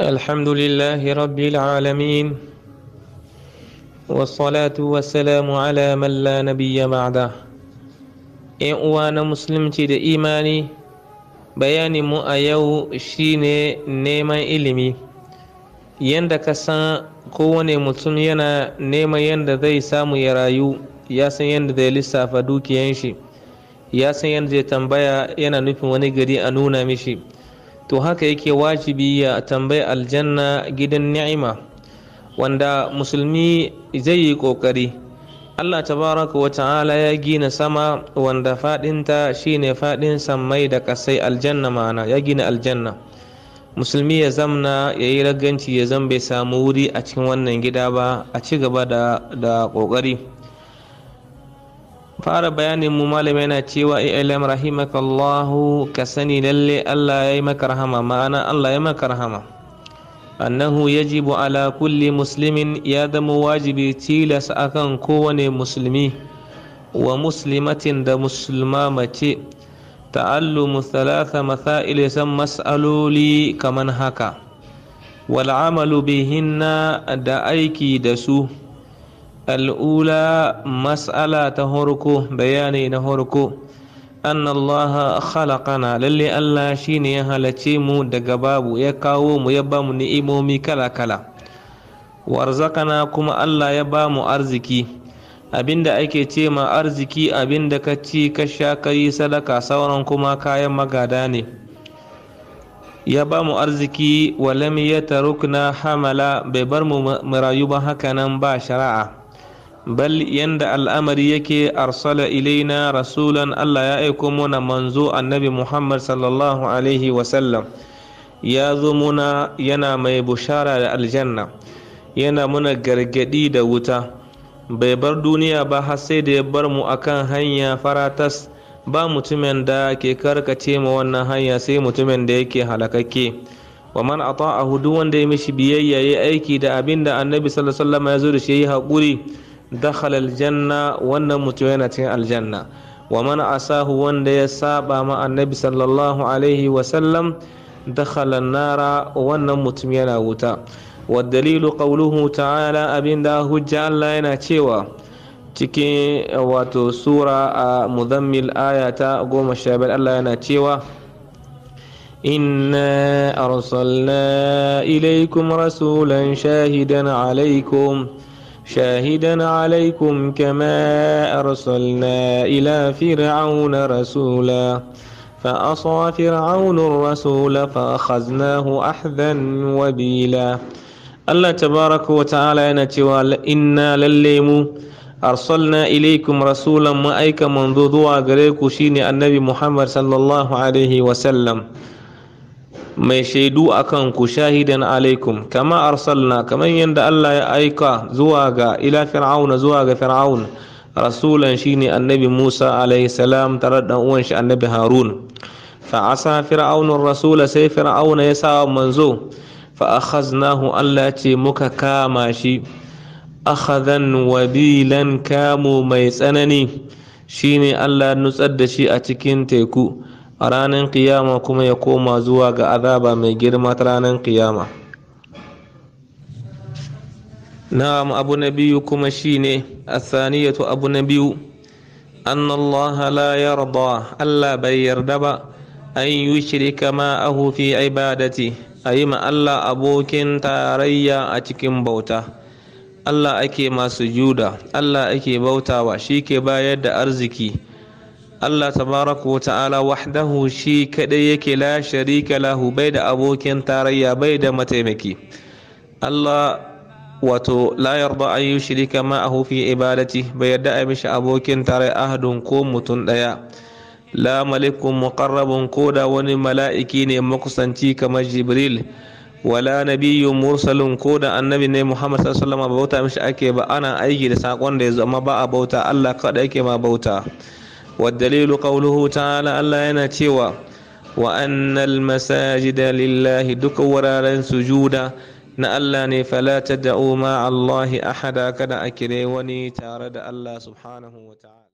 الحمد لله رب العالمين والصلاة والسلام على من لا نبي بعده. ‘Yan uwa na musulunci da imani, bayanin mu a yau shine neman ilimi. Yanda ka san kowane mutum yana neman yanda zai samu ya rayu, ya san yanda zai lissafa dukiyan shi, ya san yanda zai tambaya yana nufin wani gari a nuna mishi. To haka yake wajibi ya tambayi aljanna, gidan ni'ima, wanda musulmi zai yi kokari. Allah tabaraka wa ta'ala ya gina sama wanda fadinta shine fadin sammai da kasai, aljanna ma'ana ya gina aljanna. Musulmi ya zamna ya yi raganci ya zan bai samu wuri a cikin wannan gida ba, a ci gaba da kokari. Fara bayanin mu, malami yana cewa: i'lam rahimakallahu, ka sani lalle Allah ya yi maka rahama, ma'ana Allah ya maka rahama. Annahu yajibu ala kulli muslimin, ya zama wajibi tilas akan kowane musulmi wa muslimatin da musulma mace, ta'allumu thalatha masail, san mas'aloli kaman haka, wal amalu bihinna, da aiki da su. Al'ula, mas'ala ta horko, bayani na horko: أن الله خلقنا, lalle Allah shine ya halace mu daga babu, ya kawo mu, ya ba mu ni'imomi kala-kala. Warzakana, kuma Allah ya ba mu arziki. Abinda ake ce ma arziki, abinda ka ci, ka sha, ka yi sadaka, sauran kuma kayan magada ne. Ya ba mu arziki. Walam yatrukna hamala, bai bar mu rayu ba hakanan ba shari'a. Bal, yanda al'amari yake, arsala ilaina rasulan, Allah ya aiko muna manzo, Annabi Muhammad sallallahu alaihi wasallam. Ya zo muna yana mai bushara da aljanna, yana muna gargadi da wuta. Bai bar duniya ba har sai da ya bar mu akan hanya faratas. Ba mutumin da ke karkace ma wannan hanya sai mutumin da yake halakakke. Wa man ata'ahu, duk wanda ya mishi biyayya, ya aiki da abin da Annabi sallallahu alaihi wasallam ya zo da shi, yi haƙuri, dakhala aljanna, wannan mutum yana cikin aljanna. Wa man asahu, wanda ya saba ma Annabi sallallahu alaihi wasallam, dakhala nara, wannan mutum yana wuta. Wa dalilu qawluhu ta'ala, abinda hujja, Allah yana cewa cikin wato sura a Muzammil, aya ta 15, Allah yana cewa: إنا أرسلنا إليكم رسولا شاهدا عليكم كما أرسلنا إلى فرعون رسولا فعصى فرعون الرسول فأخذناه أخذا وبيلا. الله تبارك وتعالى yana cewa: inna, lalle mu, arsalna ilaikum rasulan, mu aika manzo zuwa gare ku, shine Annabi Muhammad sallallahu alaihi wasallam, mai shaidu akan ku, shahidan alaikum, kama arsalna, kaman yadda Allah ya aika zuwa ga ila fir'auna, zuwa ga Fir'aun, rasulan, shine Annabi Musa alaihi salam tare da uwan shi Annabi Harun. Fa asa fir'aunu rasula, sai Fir'auna ya sa manzo. Fa akhaznahu, Allah ce muka kama shi, akhadan wabilan, kamu mai tsanani, shine Allah nutsar da shi a cikin teku. A ranar kiyama kuma ya koma zuwa ga azaba mai girma ta ranar kiyama. Na'am, abu na biyu kuma shine athaniyatu, abu na biyu: anna Allah la yarda, Allah bai yarda ba, an yushrika ma'ahu fi ibadati, ayi ma Allah abokin tarayya a cikin bauta. Allah ake masu juda, Allah ake bautawa, shi ke bayar da arziki. Allah tabaraka wa ta'ala wahdahu, shi kadai yake, la sharika lahu, bai da abokin tarayya, bai da mataimaki. Allah wato la yarda an yushrika ma'ahu fi ibadati, bai yarda a mishi abokin tarayya ahadun, ko mutum daya, la malikun muqarrabun, ko da wani mala'iki ne makusanci kamar Jibril, wala nabiyyun mursalun, ko da Annabi ne Muhammad sallallahu alaihi wasallam, bauta mishi ake ba, ana aiki da sakon da yazo, amma ba a bauta, Allah kada yake ma bauta. والدليل قوله تعالى, Allah yana cewa: wa annal masajida lillahi, duka wuraren sujuda na Allah ne, fala tad'u ma Allahi ahada, kada a kire wani tare da Allah subhanahu wa ta'ala.